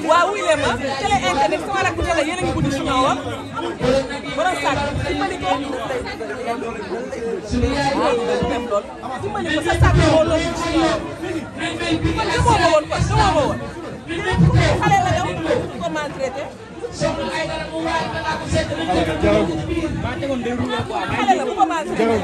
waaw wuy leen ma télé internet sama rakk télé yéen a ngi guddi si ñoom borom sàkk dimbali ko dimbali ko sa sàkk moo loolu si ñoom man demoo ma woon kon demoo ma woon xale la yow ko maltraité xale la bu ko maltraité xale la bu ko maltraité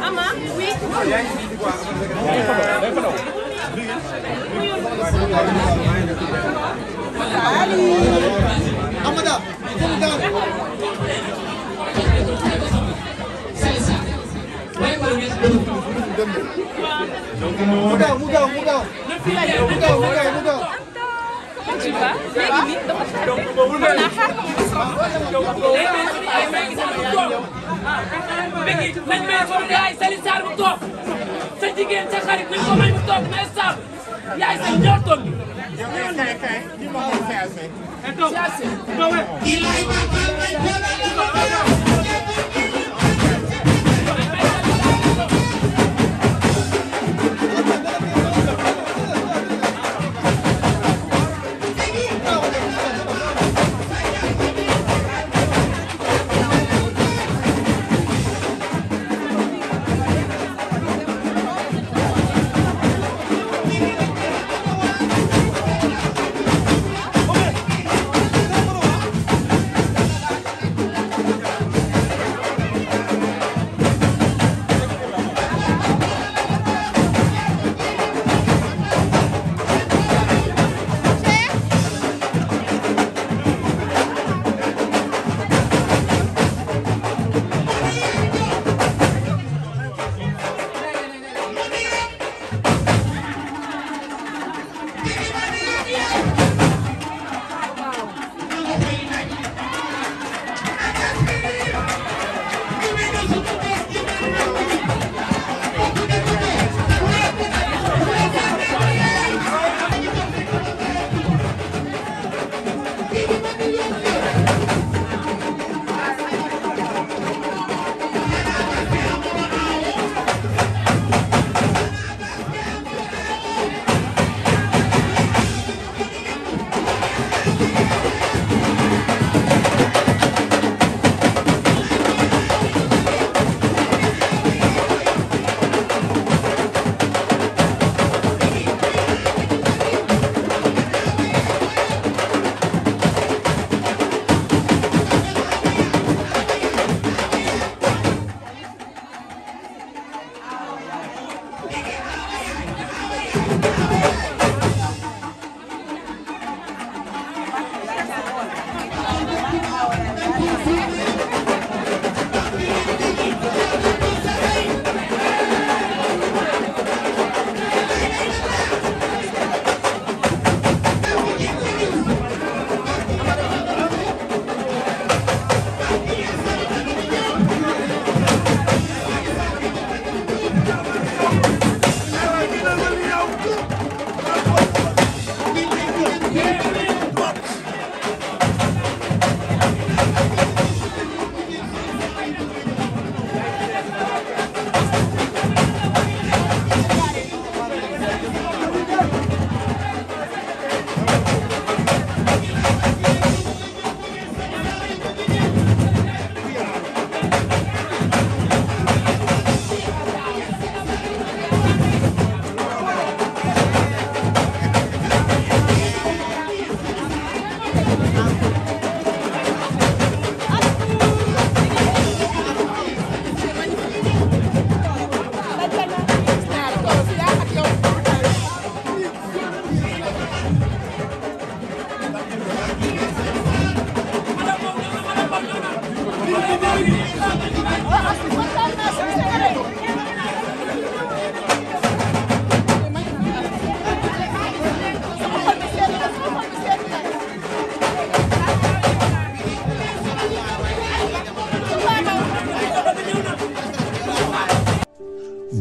Ama, oui. Amada, mudah. Comment tu vas? Léegi nii dafa tardé. Naa xaar ko mu Bégi nañ may sama gars yi Sali Sarr mu toog sa jigéen sa xarit nañ ko may mu toog mais Sarr yaay sa ñoo toog bi.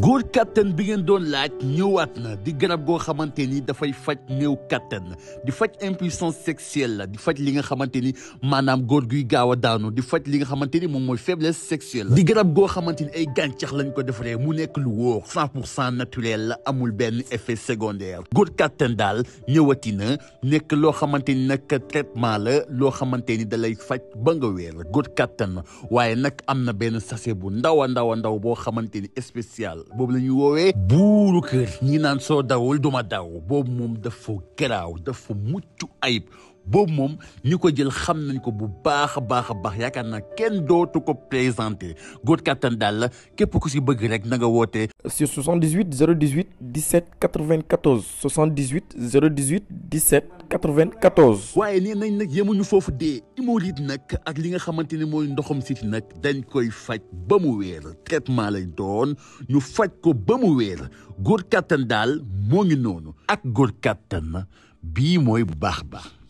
góor kattan bi ngeen doon laaj ñëwaat na di garab goo xamante ni dafay faj néew kattan di faj impuissance sexuelle di faj li nga xamante ni maanaam góor guy gaaw a daanu di faj li nga xamante ni moom mooy faiblesse sexuelle di garab goo xamante ni ay gàncax lañ ko defaree mu nekk lu wóor 100% naturel la amul benn effet secondaire góor kattan daal ñëwati na nekk loo xamante ni nag traitement la loo xamante ni da lay faj ba nga wér góor kattan waaye nag am na benn sachet bu ndaw a ndaw boo xamante ni spécial boobu la ñuy woowee buuru kër ñi naan soo dawul duma daw boobu moom dafa garaaw dafa mucc ayib boobu moom ñu ko jël xam nañ ko bu baax a baax a baax yaakaar naa kenn dootu ko présenté góor kattan daal la képp ku si bëgg rek na nga woote sur 78 018 17 94 78 018 17 94. waaye nee nañ nag yemuñu foofu dee hémorroïde nag ak li nga xamante ni mooy ndoxam siti nag dañ koy faj ba mu wéer traitement lay doon ñu faj ko ba mu wéer góor kattan daal moo ngi noonu ak góor kattan bii mooy bu baax baax